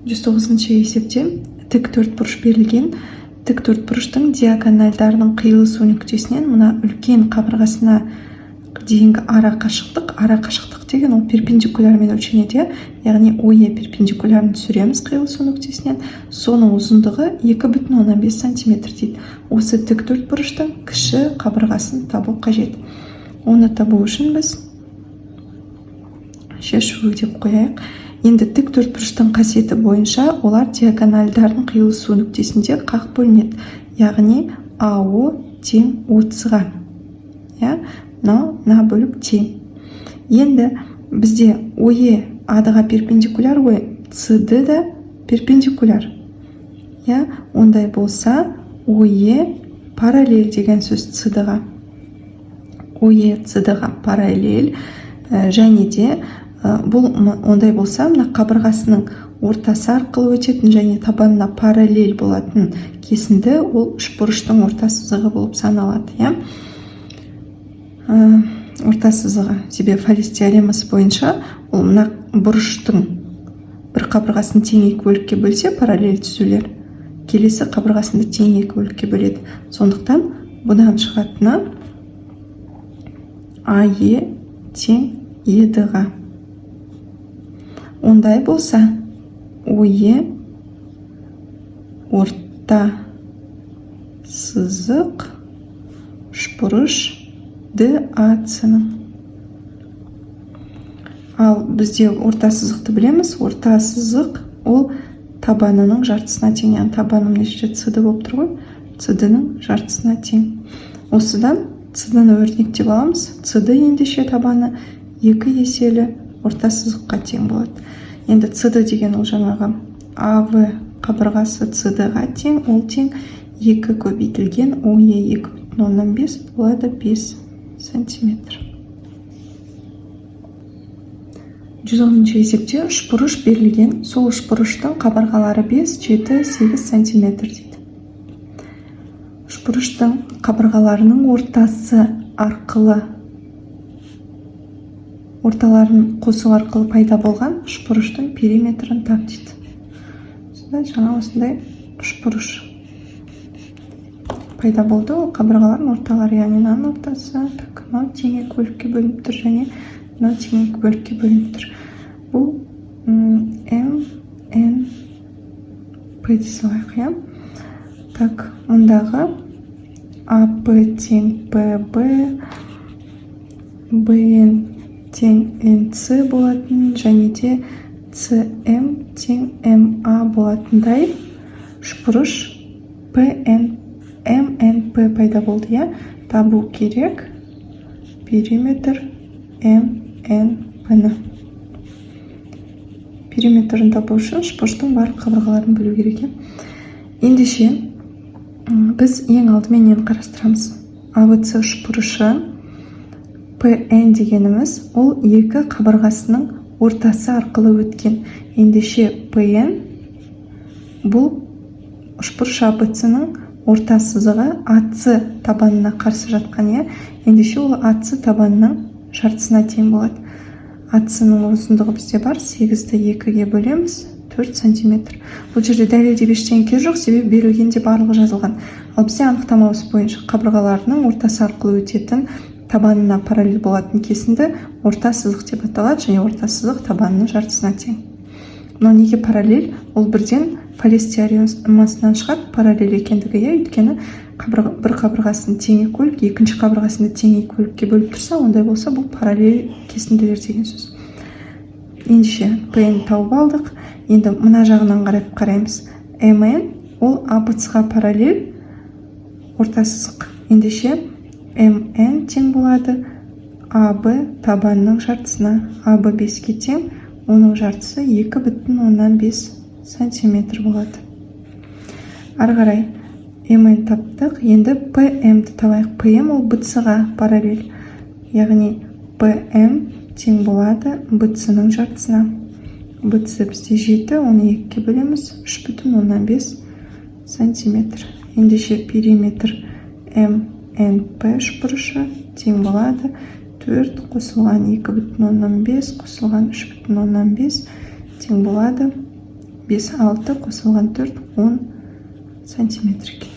109 есепте тік төртбұрыш берілген. Тік төртбұрыштың диагональдарының қиылысу нүктесінен мына үлкен қабырғасына дейінгі ара қашықтық. Ара қашықтық деген ол перпендикулярмен өлшенеді, яғни ОЕ перпендикулярын түсіреміз қиылысу нүктесінен, соның ұзындығы 2,5 сантиметр дейді. Осы тік төртбұрыштың кіші қабырғасын табу қажет. Оны табу үшін біз шешу деп қояйық. Енді тік төртбұрыштың қасиеті бойынша олар диагональдардың қиылысу нүктесінде қақ бөлінеді, яғни АО тең ОЦ-ға, иә, мынау мына бөлік тең. Енді бізде ОЕ АД-ға перпендикуляр ғой, СД да перпендикуляр, иә. Ондай болса, ОЕ параллель деген сөз СД-ға, ОЕ СД-ға параллель. Және де бұл ондай болса, мына қабырғасының ортасы арқылы өтетін және табанына параллель болатын кесінді ол үшбұрыштың орта сызығы болып саналады, иә. Орта сызығы, себебі Фалес теоремасы бойынша ол мына бұрыштың бір қабырғасын тең екі бөлікке бөлсе, параллель түзулер келесі қабырғасын да тең екі бөлікке бөледі. Сондықтан бұдан шығатыны АЕ тең ЕД-ға. Ондай болса, ОЕ орта сызық үшбұрыш ДАЦ-ның. Ал бізде орта сызықты білеміз. Орта сызық ол табанының жартысына тең, яғни табаны мына жерде СД болып тұр ғой, СД-ның жартысына тең. Осыдан СД-ны өрнектеп аламыз. СД ендеше табаны екі еселі орта сызыққа тең болады. Енді СД деген ол жаңағы АВ қабырғасы СД-ға тең, ол тең 2 көбейтілген ОЕ 2,5 болады, 5 сантиметр. 110 есепте үшбұрыш берілген, сол үшбұрыштың қабырғалары 5, 7, 8 сантиметр дейді. Үшбұрыштың қабырғаларының ортасы арқылы, орталарын қосу арқылы пайда болған үшбұрыштың периметрін тап дейді. Сонда жаңа осындай үшбұрыш пайда болды. Ол қабырғалардың орталары, яғни мынаның ортасы, так, мынау тең екі бөлікке бөлініп тұр және мынау тең екі бөлікке бөлініп тұр. Бұл М, Н, П дей салайық, иә. Так, мұндағы АП тең ПБ, БН тең НЦ болатын және де СМ тең МА болатындай үшбұрыш ПН МНП пайда болды, иә. Табу керек периметр МНП-ны. Периметрін табу үшін үшбұрыштың барлық қабырғаларын бөлу керек, иә. Ендеше біз ең алдымен нені қарастырамыз? АВЦ үшбұрышы ПН дегеніміз ол екі қабырғасының ортасы арқылы өткен. Ендеше ПН бұл үшбұрыш АБЦ-ның орта сызығы АЦ табанына қарсы жатқан, иә. Ендеше ол АЦ табанының жартысына тең болады. АЦ-ның ұзындығы бізде бар, 8-ді 2-ге бөлеміз, 4 сантиметр. Бұл жерде дәлелдеп ештеңе керегі жоқ, себебі берілгенде барлығы жазылған. Ал бізде анықтамамыз бойынша қабырғаларының ортасы арқылы өтетін, табанына параллель болатын кесінді орта сызық деп аталады және орта сызық табанының жартысына тең. Мынау неге параллель? Ол бірден Фалес теоремасынан шығады параллель екендігі, иә. Өйткені бір қабырғасын тең екі бөлік, екінші қабырғасын да тең екі бөлікке бөліп тұрса, ондай болса, бұл параллель кесінділер деген сөз. Ендеше ПН тауып алдық. Енді мына жағынан қарап қараймыз. МН ол АБЦ-ға параллель орта сызық. Ендеше МН тең болады АБ табанының жартысына. АБ 5-ке тең, оның жартысы 2,5 сантиметр болады. Ары қарай МН таптық. Енді ПМ-ді табайық. ПМ ол БЦ-ға параллель, яғни ПМ тең болады БЦ-ның жартысына. БЦ бізде 7, оны екіге бөлеміз, 3,5 сантиметр. Ендеше периметр МНП үшбұрышы тең болады 4 қосылған 2,5 қосылған 3,5 тең болады 5, 6 қосылған 4, 10 сантиметр екен.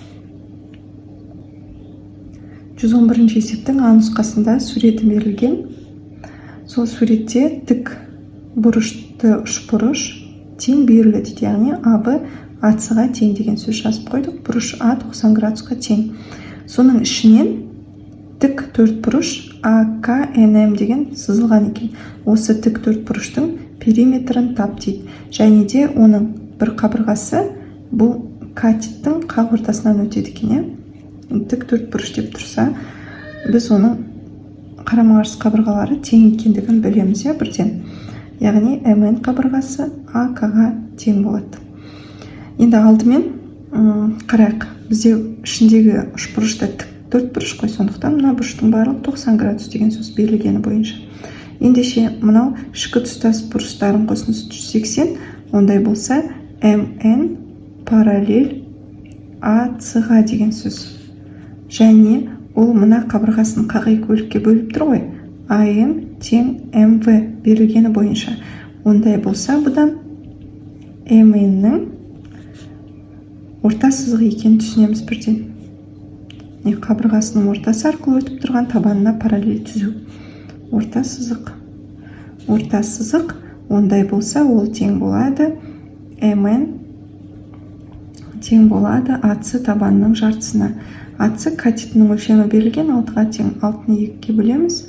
111 есептің А нұсқасында суреті берілген. Сол суретте тік бұрышты үшбұрыш тең бүйірлі дейді, яғни АБ АС-ға тең деген сөз жазып қойдық. Бұрыш А 90 градусқа тең. Соның ішінен тік төрт бұрыш АКНМ деген сызылған екен. Осы тік төрт бұрыштың периметрін тап дейді. Және де оның бір қабырғасы бұл катеттің қақ ортасынан өтеді екен, иә. Тік төрт бұрыш деп тұрса, біз оның қарама-қарсы қабырғалары тең екендігін білеміз, иә, бірден. Яғни МН қабырғасы АК-ға тең болады. Енді алдымен қарайық. Бізде ішіндегі үшбұрышта тік төрт бұрыш қой, сондықтан мына бұрыштың барлығы 90 градус деген сөз берілгені бойынша. Ендеше мынау ішкі тұстас бұрыштардың қосындысы 180, ондай болса МН параллель АС-ға деген сөз. Және ол мына қабырғасын қақ екі бөлікке бөліп тұр ғой. АМ тең МВ берілгені бойынша. Ондай болса, бұдан МН-нің орта сызық екенін түсінеміз бірден. Не қабырғасының ортасы арқылы өтіп тұрған табанына параллель түзу. Орта сызық. Орта сызық, ондай болса, ол тең болады МН тең болады АС табанының жартысына. АС катетінің өлшемі берілген, 6-ға тең. 6-ны 2-ге бөлеміз,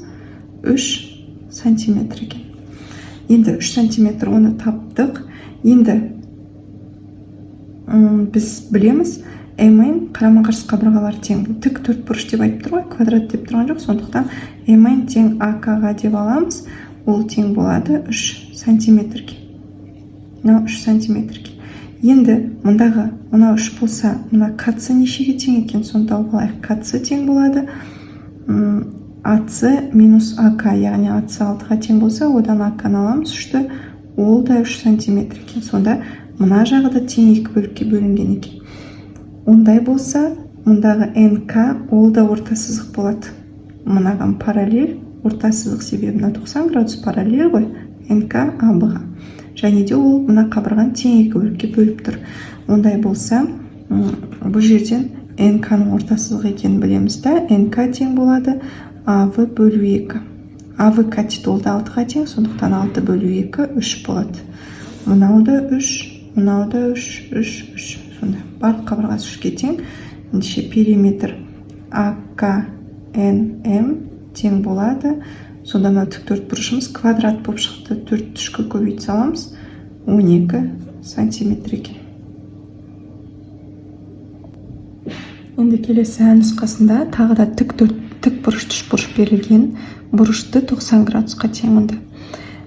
3 сантиметр екен. Енді 3 сантиметр, оны таптық. Енді біз білеміз, МН қарама-қарсы қабырғалары тең. Бұл тік төрт бұрыш деп айтып тұр ғой, квадрат деп тұрған жоқ. Сондықтан МН тең АК-ға деп аламыз. Ол тең болады 3 сантиметрге. Мынау 3 сантиметрге. Енді мұндағы мынау 3 болса, мына КЦ нешеге тең екен, соны тауып алайық. КЦ тең болады АЦ минус АК, яғни АЦ 6-ға тең болса, одан АК-ны аламыз 3-ті, ол да 3 сантиметр екен. Сонда мына жағы да тең екі бөлікке бөлінген екен. Ондай болса, мұндағы НК ол да орта сызық болады. Мынаған параллель орта сызық, себебі мына 90 градус параллель ғой НК АБ-ға. Және де ол мына қабырғаны тең екі бөлікке бөліп тұр. Ондай болса, бұл жерден НК-ның орта сызық екенін білеміз да, НК тең болады АВ бөлу 2. АВ катет, ол да 6-ға тең, сондықтан 6 бөлу 2 3 болады. Мынау да 3, мынау да 3, 3, 3. Сонда барлық қабырғасы 3-ке тең. Ендеше периметр АКНМ тең болады. Сонда мына тік төрт бұрышымыз квадрат болып шықты. 4 үшке көбейте саламыз, 12 сантиметр екен. Енді келесі нұсқасында тағы да тік бұрышты үшбұрыш берілген, бұрышты 90 градусқа тең мұнда.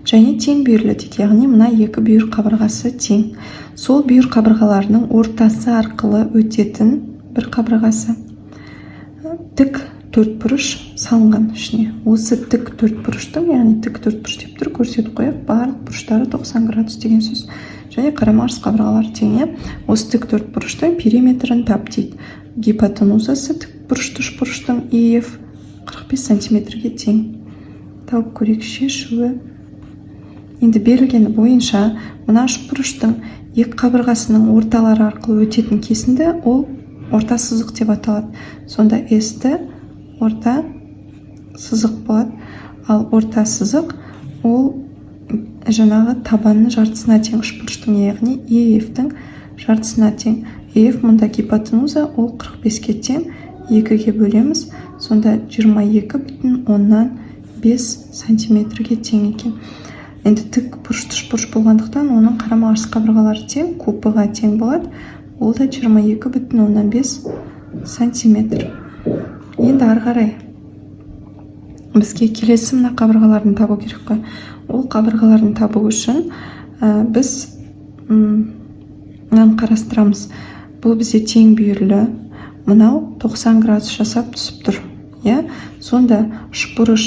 Және тең бүйірлі дейді, яғни мына екі бүйір қабырғасы тең. Сол бүйір қабырғаларының ортасы арқылы өтетін бір қабырғасы тік төрт бұрыш салынған ішіне. Осы тік төрт бұрыштың, яғни тік төрт бұрыш деп тұр, көрсетіп қояйық, барлық бұрыштары 90 градус деген сөз. Және қарама-қарсы қабырғалары тең, иә. Осы тік төрт бұрыштың периметрін тап дейді. Гипотенузасы тік бұрышты үшбұрыштың ЕФ 45 сантиметрге тең. Тауып көрейік шешуі. Енді берілгені бойынша мына үшбұрыштың екі қабырғасының орталары арқылы өтетін кесінді, ол орта сызық деп аталады. Сонда СТ орта сызық болады. Ал орта сызық ол жаңағы табанның жартысына тең үшбұрыштың, яғни ЕФ-тің жартысына тең. ЕФ мұнда гипотенуза, ол 45-ке тең, екіге бөлеміз, сонда 22,5 сантиметрге тең екен. Енді тік бұрышты үшбұрыш болғандықтан, оның қарама-қарсы қабырғалары тең, КП-ға тең болады. Ол да 22,5 сантиметр. Енді ары қарай бізге келесі мына қабырғаларын табу керек қой. Ол қабырғаларын табу үшін біз мынаны қарастырамыз. Бұл бізде тең бүйірлі, мынау 90 градус жасап түсіп тұр, иә. Сонда үшбұрыш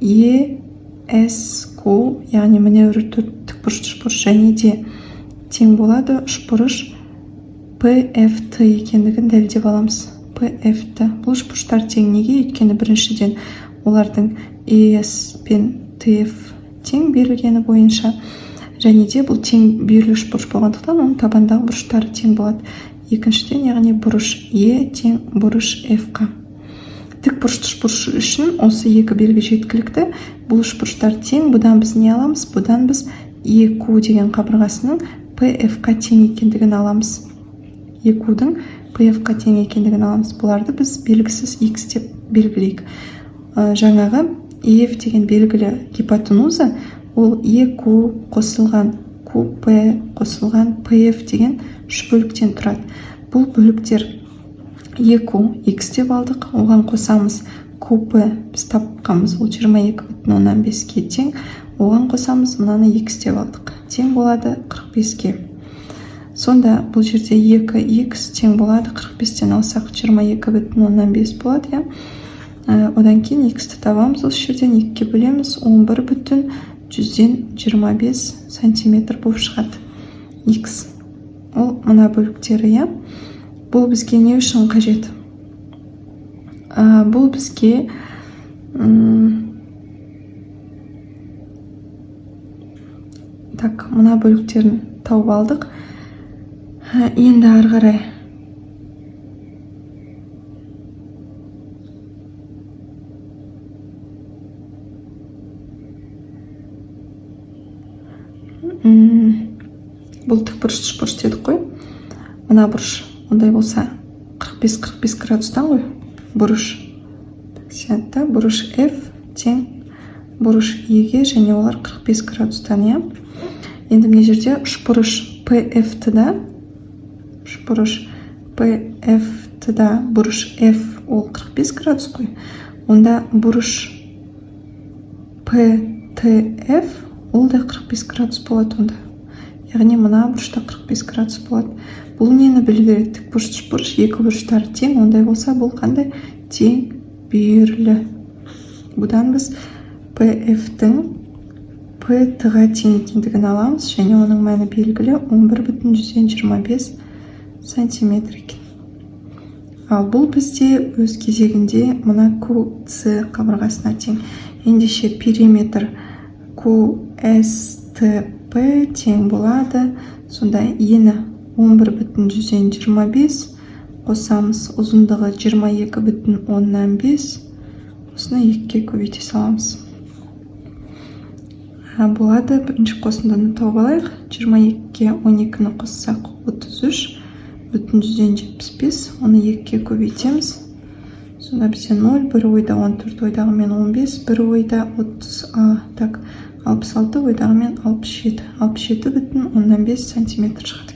Е С Q, яғни міне бір төрт тікбұрышты үшбұрыш, және де тең болады үшбұрыш PFT екендігін дәлелдеп аламыз. PFT, бұл үшбұрыштар тең. Неге? Өйткені біріншіден, олардың ES пен TF тең берілгені бойынша, және де Және де бұл тең бүйірлі үшбұрыш болғандықтан, оның табандағы бұрыштары тең болады. Екіншіден, яғни бұрыш Е тең бұрыш F-қа. Тік бұрышты үшбұрыш үшін осы екі белгі жеткілікті. Бұл үшбұрыштар тең. Бұдан біз не аламыз? Бұдан біз EQ деген қабырғасының PF-қа тең екендігін аламыз. EQ-дің PF-қа тең екендігін аламыз. Бұларды біз белгісіз X деп белгілейік. Жаңағы EF деген белгілі гипотенуза, ол EQ қосылған QP қосылған PF деген үш бөліктен тұрады. Бұл бөліктер EQ X деп алдық, оған қосамыз QP, біз тапқанбыз, ол 22,5-ке тең, оған қосамыз мынаны X деп алдық, тең болады 45-ке. Сонда бұл жерде 2X тең болады, 45-тен алсақ 22,5 болады, иә. Одан кейін X-ті табамыз, осы жерден 2-ге бөлеміз, 11,25 сантиметр болып шығады X. Ол мына бөліктері, иә. Бұл бізге не үшін қажет? Бұл бізге так, мына бөліктерін тауып алдық. Енді ары қарай бұл тікбұрыш үшбұрыш дедік қой. Мына бұрыш ондай болса 45-45 градустан ғой бұрыш. Так, бұрыш F тең бұрыш Е-ге, және олар 45 градустан, иә. Енді мына жерде үшбұрыш PFT-да, үшбұрыш PFT-да бұрыш F ол 45 градус қой. Онда бұрыш PTF ол да 45 градус болады онда. Яғни мына бұрышта 45 градус болады. Бұл нені білдіреді? Тікбұрыш үшбұрыш, екі бұрыштары тең. Ондай болса бұл қандай? Тең бүйірлі. Бұдан біз PF-тің PT-ға тең екендігін аламыз, және оның мәні белгілі 11,25 сантиметр екен. Ал бұл бізде өз кезегінде мына QC қабырғасына тең. Ендеше периметр QSTP тең болады. Сонда ені 11,25 қосамыз ұзындығы 22,5, осыны 2-ге көбейте саламыз. Болады, бірінші қосындыны тауып алайық. 22-ге 12-ні қоссақ 33,75, оны 2-ге көбейтеміз. Сонда бізде 0, бір ойда 14 ойдағымен 15, бір ойда 30, так, 66 ойдағымен 67, 67,5 сантиметр шығады.